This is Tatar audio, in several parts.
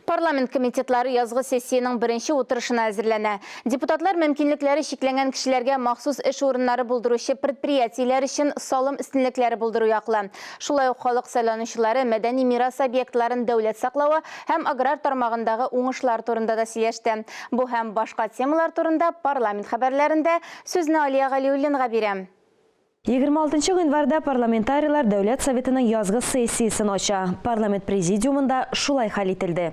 Парламент комитетлары язгы сессиянең беренче утырышына әзерләнә. Депутатлар мөмкинлекләре чикләнгән кешеләргә махсус эш урыннары булдыручы предприятиеләр өчен салым өстенлекләре булдыру яклы. Шулай ук халык сайланучылары мәдәни мирас объектларын дәүләт саклавы һәм аграр тармагындагы уңышлар турында да сөйләште. Бу һәм башка темалар турында парламент хәбәрләрендә сүзне Алия Галиуллинга бирәм. 26 гыйнварда парламентарийлар Дәүләт Советының язгы сессиясен ача. Парламент президиумында шулай хәл ителде.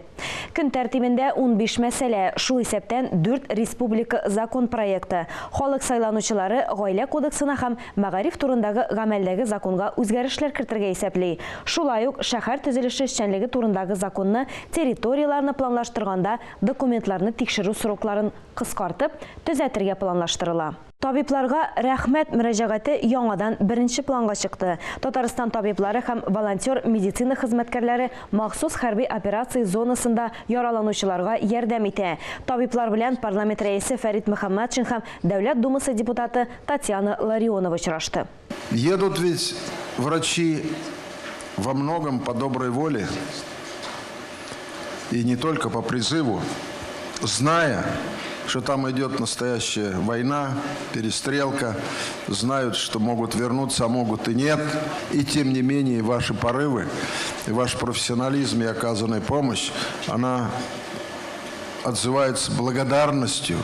Көн тәртибендә 15 мәсьәлә, шул исәптән дүрт республика закон проекты, халык сайланучылары Гаилә кодексына һәм Мәгариф турындагы гамәлдәге законга үзгәрешләр кертергә исәпли. Шулай ук шәһәр төзелеше эшчәнлеге турындагы законны территорияләрне планлаштырганда документларны тикшерү срокларын кыскартып, төзәтергә планлаштырыла. Табибларга рәхмәт мөрәҗәгате яңадан беренче планга чыкты. Татарстан табиблары һәм волонтер медицина хезмәткәрләре махсус хәрби операция зонасында яраланучыларга ярдәм итә. Табиблар белән парламент рәисе Фәрит Мөхәммәтшин һәм Дәүләт Думасы депутаты Татьяна Ларионова очрашты. Едут ведь врачи во многом по доброй воле и не только по призыву, зная, что там идет настоящая война, перестрелка, знают, что могут вернуться, а могут и нет. И тем не менее ваши порывы, и ваш профессионализм и оказанная помощь, она отзывается благодарностью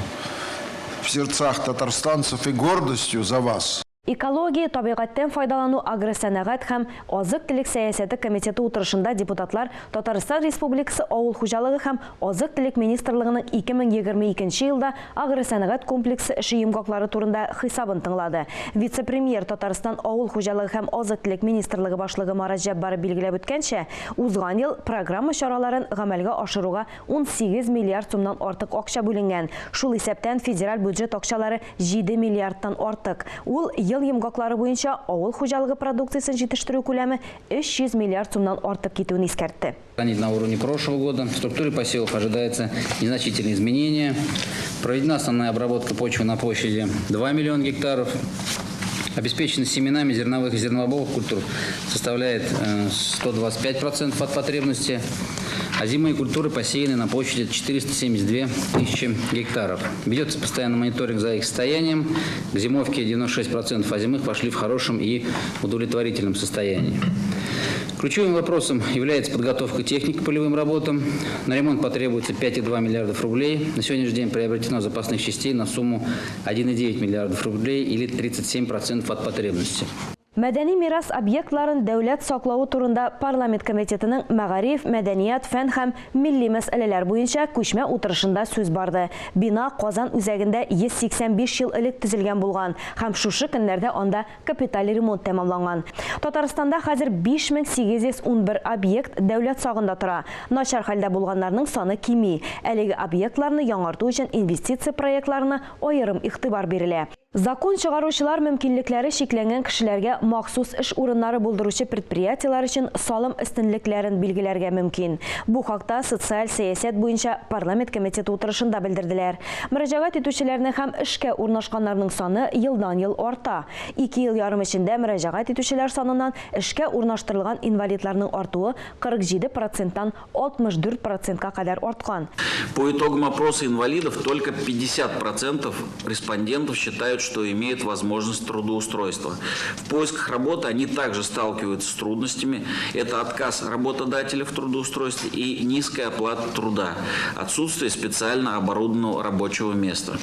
в сердцах татарстанцев и гордостью за вас. Экология, табигатьтән файдалану, агросәнәгать һәм азык-төлек сәясәте комитеты утырышында депутатлар Татарстан Республикасы Авыл хуҗалыгы һәм азык-төлек министрлыгының 2022 елда агросәнәгать комплексы эше йомгаклары турында хисабын тыңлады. Вице-премьер, Татарстан Авыл хуҗалыгы һәм азык-төлек министрлыгы башлыгы Марат Җәббаров билгеләп үткәнчә, узган ел программа чараларын гамәлгә ашыруга 18 миллиард сумнан артык акча бүленгән, шул исәптән федераль бюджет акчалары 7 миллиардтан артык. Ул ел йомгаклары буенча авыл хуҗалыгы продукциясен җитештерү күләме 300 миллиард сумнан артып китүен искәртте. На уровне прошлого года. В структуре посевов ожидается незначительные изменения. Проведена основная обработка почвы на площади 2 миллиона гектаров. Обеспеченность семенами зерновых и зернобобовых культур составляет 125% э, от потребности. Озимые культуры посеяны на площади 472 тысячи гектаров. Ведется постоянный мониторинг за их состоянием. К зимовке 96% озимых вошли в хорошем и удовлетворительном состоянии. Ключевым вопросом является подготовка техники к полевым работам. На ремонт потребуется 5,2 миллиардов рублей. На сегодняшний день приобретено запасных частей на сумму 1,9 миллиардов рублей или 37% от потребности. Мәдәни мирас объектларын дәүләт саклавы турында парламент комитетының мәгариф, мәдәният, фән һәм милли мәсьәләләр буенча күчмә утырышында сүз барды. Бина Казан үзәгендә 185 ел элек төзелгән булган һәм шушы көннәрдә анда капиталь ремонт тәмамланган. Татарстанда хәзер 5811 объект дәүләт сагында тора. Начар хәлдә булганнарның саны кими. Әлеге объектларны яңарту өчен инвестиция проектларына аерым игътибар бирелә. Закон чыгаручылар мөмкинлекләре чикләнгән кешеләргә махсус эш урыннары булдыручы предприятиеләр өчен салым өстенлекләрен билгеләргә мөмкин. Бу хакта социаль сәясәт буенча парламент комитеты утырышында белдерделәр. Мөрәҗәгать итүчеләрнең һәм эшкә урнашканнарның саны елдан-ел арта. Ике ел ярым эчендә мөрәҗәгать итүчеләр саныннан эшкә урнаштырылган инвалидларның артуы 47 проценттан 64 процентка кадәр арткан. По итогам опроса инвалидов только 50 процентов респондентов считают, что имеют возможность трудоустройства. В поисках работы они также сталкиваются с трудностями. Это отказ работодателя в трудоустройстве и низкая оплата труда, отсутствие специально оборудованного рабочего места.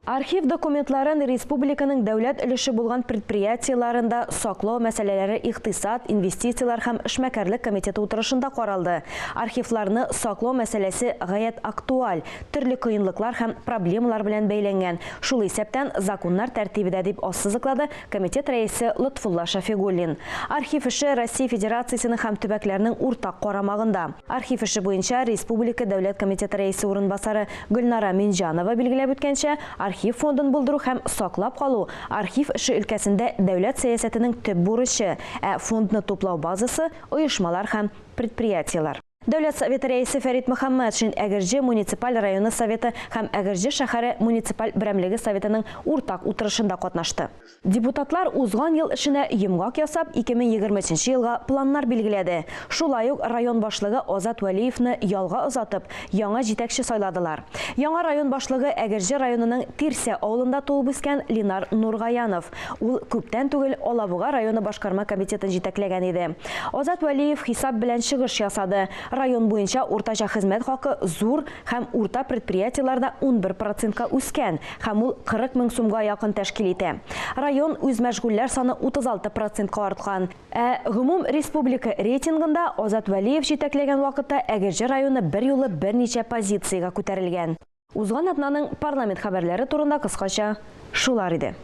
Архив документларын республиканың дәүләт өлеше булган предприятиеләрендә саклау мәсьәләләре икътисад, инвестицияләр һәм эшмәкәрлек комитеты утырышында каралды. Архивларны саклау мәсьәләсе гаять актуаль, төрле кыенлыклар һәм проблемалар белән бәйләнгән, шул исәптән законнар тәртибе дә, дип ассызыклады комитет рәисе Лотфулла Шәфигуллин. Архив эше Россия Федерациясенең һәм төбәкләрнең уртак карамагында. Архив эше буенча республика Дәүләт комитеты рәисе урынбасары Гөлнара Минҗанова билгеләп үткәнчә, архив фондын булдыру һәм саклап калу, архив эше өлкәсендә дәүләт сәясәтенең төп бурычы, ә фондны туплау базасы, оешмалар һәм предприятиеләр. Дәүләт Советы Рәисе Фәрит Мөхәммәтшин Әгерҗе муниципаль районы Советы һәм Әгерҗе шәһәре муниципаль берәмлеге Советының уртак утырышында катнашты. Депутатлар узган ел эшенә йомгак ясап, 2023 нче елга планнар билгеләде. Шулай ук район башлыгы Азат Вәлиевны ялга озатып, яңа җитәкче сайладылар. Яңа район башлыгы Әгерҗе районының Тирсә авылында туып үскән Линар Нургаянов. Ул күптән түгел Алабуга районы башкарма комитетын җитәкләгән иде. Азат Вәлиев хисап белән чыгыш ясады. Район буенча уртача хезмәт хакы зур һәм урта предприятиеләрдә 11 процентка үскән һәм ул 40 мең сумга якын тәшкил итә. Район үзмәшгульләр саны 36 процентка арткан. Ә гомум республика рейтингында Азат Вәлиев җитәкләгән вакытта Әгерҗе районы берьюлы берничә позициягә күтәрелгән. Узган атнаның парламент хәбәрләре турында кыскача шулар иде.